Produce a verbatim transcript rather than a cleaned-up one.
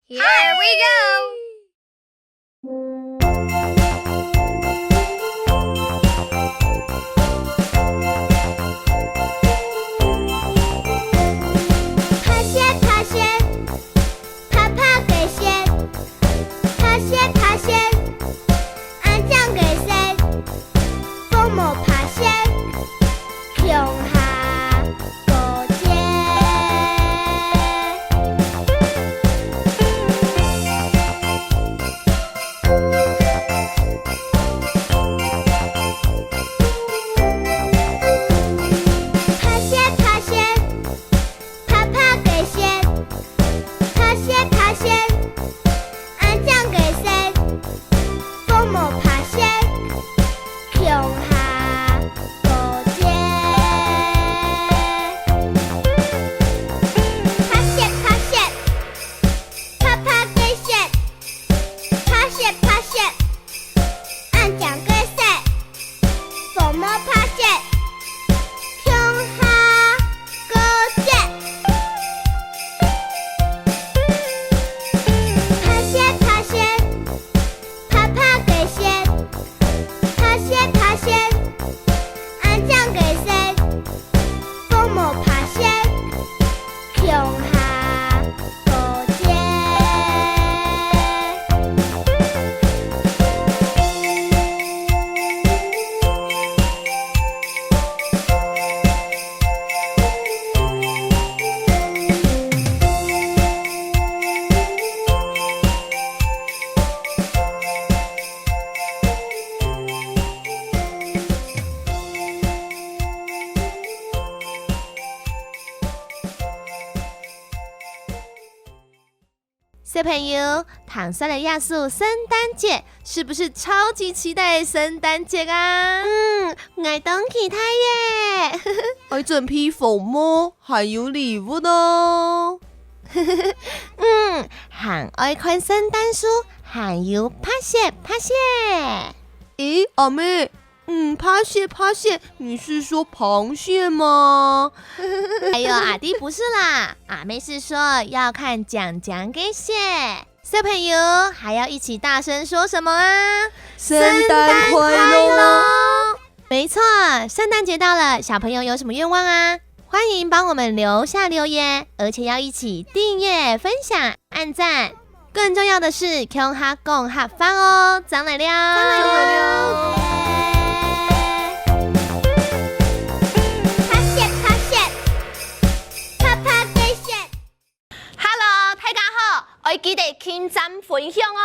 Here we go! 拍雪，拍雪，拍拍个雪，拍雪，拍雪，恁靚个雪，風無拍雪，共下過節。 拍雪，拍雪，拍拍个雪，拍雪，拍雪，恁靚个雪，風無拍雪，共下過節。拍雪，拍雪，拍拍个雪，拍雪，拍雪，恁靚个雪，風無拍雪，共下過節。拍雪，拍雪，拍拍个雪，拍雪，拍雪，恁靚个雪，風無拍雪，共下過節。 小朋友，聽出來這首聖誕節，是不是超級期待聖誕節啊？嗯，𠊎當期待耶！愛準備紅帽，還有禮物哦。嗯，還愛看聖誕樹，還有拍雪，拍雪。咦，阿妹， 嗯，拍雪，拍雪，你是說螃蟹嗎？哎喲，阿弟不是啦，阿妹是說要看靚靚个雪。小朋友還要一起大聲說什麼啊？聖誕快樂！沒錯，聖誕節到了，小朋友有什麼願望啊？歡迎幫我們留下留言，而且要一起訂閱、分享、按讚。 更重要的是，共下講客話哦，正來尞。正來尞。拍雪，拍雪，拍拍个雪。Hello，大家好，愛記得點讚分享哦。